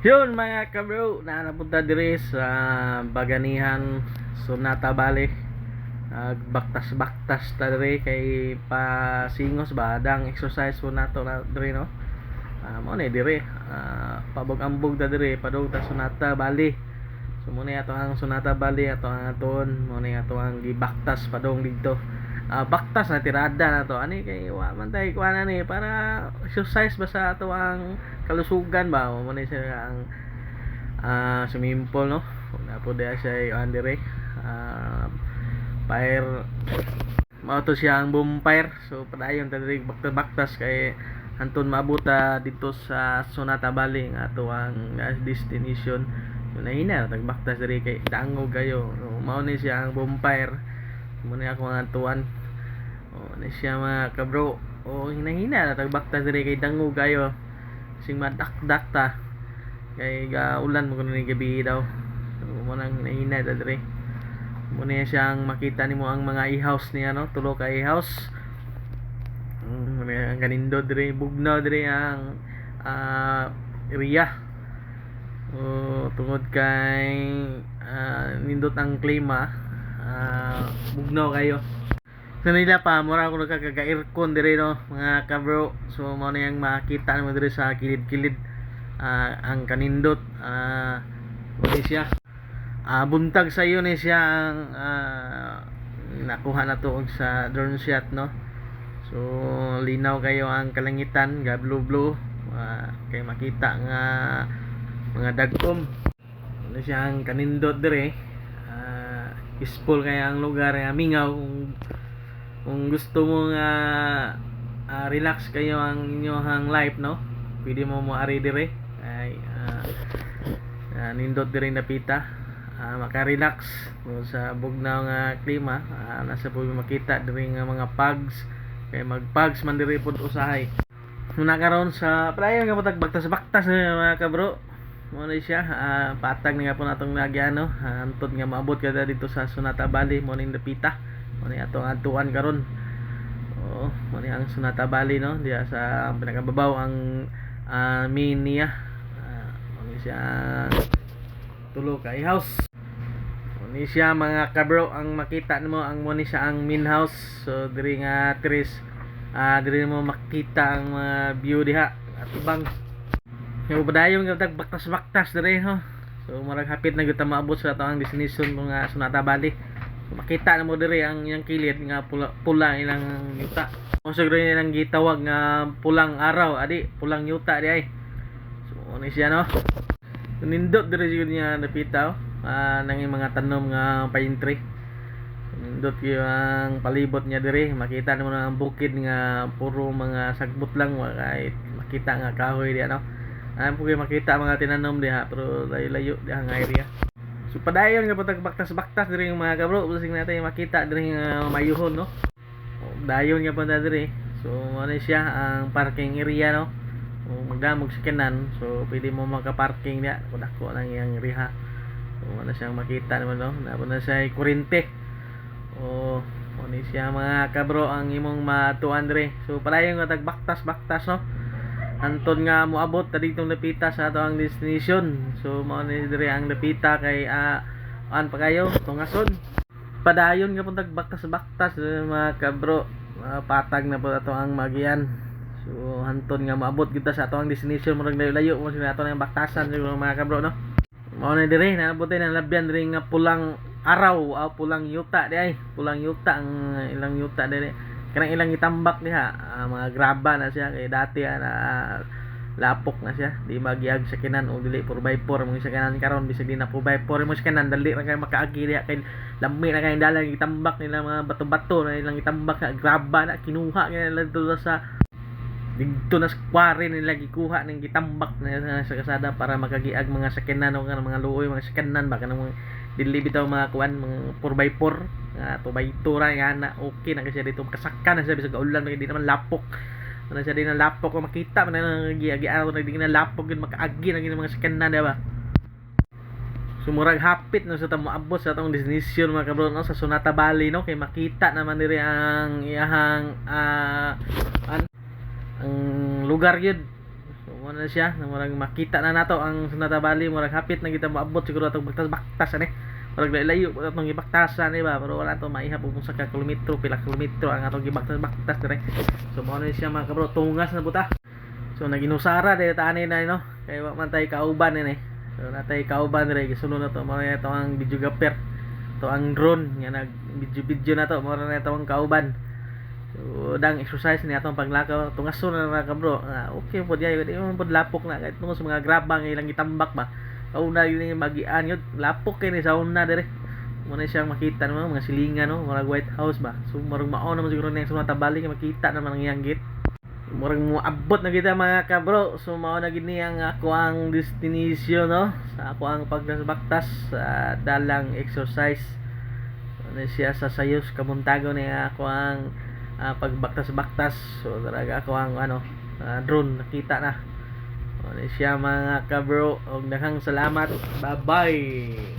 Yun, mga kabro, na napunta diri sa Baganihan, Sonata Valley. Nagbaktas-baktas ta diri kay pasingos ba, dang exercise po nato na diri, no. Mao ni diri, pabog-ambog ta diri padung ta Sonata Valley. So mo ni ato ang Sonata Valley, ato ang aton, mo ni ato ang gibaktas padung didto. Baktas na tirada na to. Ani kay wa man tay kuan ani para exercise ba sa ato ang kalusugan ba. Mo ni siya ang swimming pool, no. Na po diya siya kuan dire. Fire mao to siya ang bonfire. So padayon ta diri baktas-baktas kay hanton maabot ta dito sa Sonata Valley nga ato ang destination. So nahina tagbaktas diri kay dangog kayo. So, mao ni siya ang bonfire. Mo ni ako ang atuan. O ni siya, mga kabro. O hinahina na tagbaktas diri kay dangog kayo. Sing madakdak ta. Kay ga ulan mo kuno ni gabi daw. So mo nang hinahina ta diri. Mo ni siyang makita nimo ang mga i-house niya, no, tulo ka i-house. Ang ganindo diri, bugnaw diri ang area. O, tungod kay nindot ang klima, bugnaw kayo. Sa nila pa, mura ako nagkakaga-aircon diri, no, mga kabro. So mao na yung makita nimo diri sa kilid-kilid, ang kanindot, mo ni siya. Buntag sa iyo ni siya ang nakuha na to og sa drone shot, no. So linaw kayo ang kalangitan, ga blue blue, kay makita nga mga dagkom. Ano siya ang kanindot dire. Peaceful kaya ang lugar nga mingaw kung gusto mo nga relax kayo ang inyong life, no. Pwede mo moari dire ay nindot dire napita, maka-relax no, sa bugnaw nga klima. Nasa po makita diri nga mga pugs kay magpugs man diri pod usahay. Muna karon sa padayon nga patag baktas-baktas na, mga kabro. Mo na siya, patag na nga po natong nagyan, no. Antod nga maabot kada dito sa Sonata Valley mo ning dapita. Mo ni atong adtuan karon. Oo, mo ni ang Sonata Valley, no. Diya sa pinakababaw ang main niya. Mo ni siya tulo ka house. Mo ni siya, mga kabro, ang makita nimo ang mo ni siya ang main house. So diri nga trees, diri mo makita ang mga view diha at ibang yung padayon nga tag baktas-baktas diri ho. So murag hapit na gyud ta maabot sa ato ang destination mga Sonata Valley. So, makita na mo diri ang iyang kilid nga pula, pula ilang yuta. Kung siguro nilang gitawag nga pulang araw, adi pulang yuta di ay. So ano siya, no? Nindot diri siguro niya napita, oh. Nanging mga tanom nga pine tree. Nindot gyud ang palibot niya diri. Makita nimo na ang bukid nga puro mga sagbot lang, wa kahit makita nga kahoy diha, no. Ano po kayo makita mga tinanom diha pero layo-layo diha nga area. So padayon nga patag baktas-baktas diri yung mga kabro, basig natin makita diri nga mayuhon, no. O, dayon nga pa diri. So ano siya ang parking area, no. Kung magdamog sa kanan, so pwede mo maka-parking diha kung dako lang iyang riha. So ano siyang makita naman, no. Napo na siya kuryente. O ano siya, mga kabro, ang imong matuan diri. So padayon nga tag baktas-baktas, no. Anton nga moabot ta ditong lapita sa ato ang destination. So mao ni diri ang lapita kay an pa kayo tungason. Padayon nga pud baktas-baktas, mga kabro. Patag na po ato ang magian. So hanton nga moabot gyud ta sa ato ang destination, murag layo-layo mo sila ato ang baktasan siguro, mga kabro, no. Mao ni diri naabot na labyan diri nga pulang araw, pulang yuta di ay. Pulang yuta ang ilang yuta diri. Kanang ilang itambak diha, mga graba na siya kay dati na lapok na siya di magiag sa kinan o dili 4x4 mo sa kanan. Karon bisag di na 4x4 mo sa kanan, dali ra kay makaagi diha kay lami na kay dalan. Itambak nila mga bato-bato na ilang itambak na graba na kinuha nila dito sa didto na sa quarry nila gikuha ning gitambak na sa kasada para makagiag mga sakyanan o kanang mga luoy mga sakyanan ba, kanang mga dili bitaw mga kuan, mga 4x4 nga 2x2 ra nga na okay na kasi dito makasaka na siya bisag ulan kay di naman lapok. Ano siya, di na lapok kung makita man na giagi araw na di na lapok yun, makaagi na gyud mga sakyanan, di ba? So murag hapit na sa tamo abot sa atong destination, mga kabro, no, sa Sonata Valley, no, kay makita naman diri ang iyahang ang lugar yun. So mo Mao na siya, na murag makita na nato ang Sonata Valley, murag hapit na kita moabot siguro atong baktas-baktas ani. Murag layo pa atong gibaktasan, di ba? Pero wala to maihap ug sa ka kilometro, pila kilometro ang atong gibaktas-baktas dire. So mao na siya, mga kabro, tungas na buta. So naginusara dahil ta ani na, no? Kay wa man tay kauban ini. So natay kauban dire, gisunod na to, mao na ito ang videographer. To ang drone nga nag video-video na to, mao na ito ang kauban. So dang exercise ni atong paglakaw, tungason na na ka, bro. Ah, okay po diay, di man pod lapok na kahit tungod sa mga graba nga ilang gitambak ba. Kauna yun yung magian yun, lapok kay ni sa una dire. Mao na siyang makita naman mga silingan, no, murag White House ba. So murag mao naman siguro na yung Sonata Valley nga makita naman ang iyang gate. Murag moabot na kita, mga kabro. So mao na gid ni ang ako ang destination, no, sa ako ang pagdasbaktas sa dalang exercise. Ano siya sa Sayos Kamuntago ni ako ang pagbaktas-baktas. So talaga ako ang ano drone nakita na. Ano siya, mga kabro, og daghang salamat. Bye bye.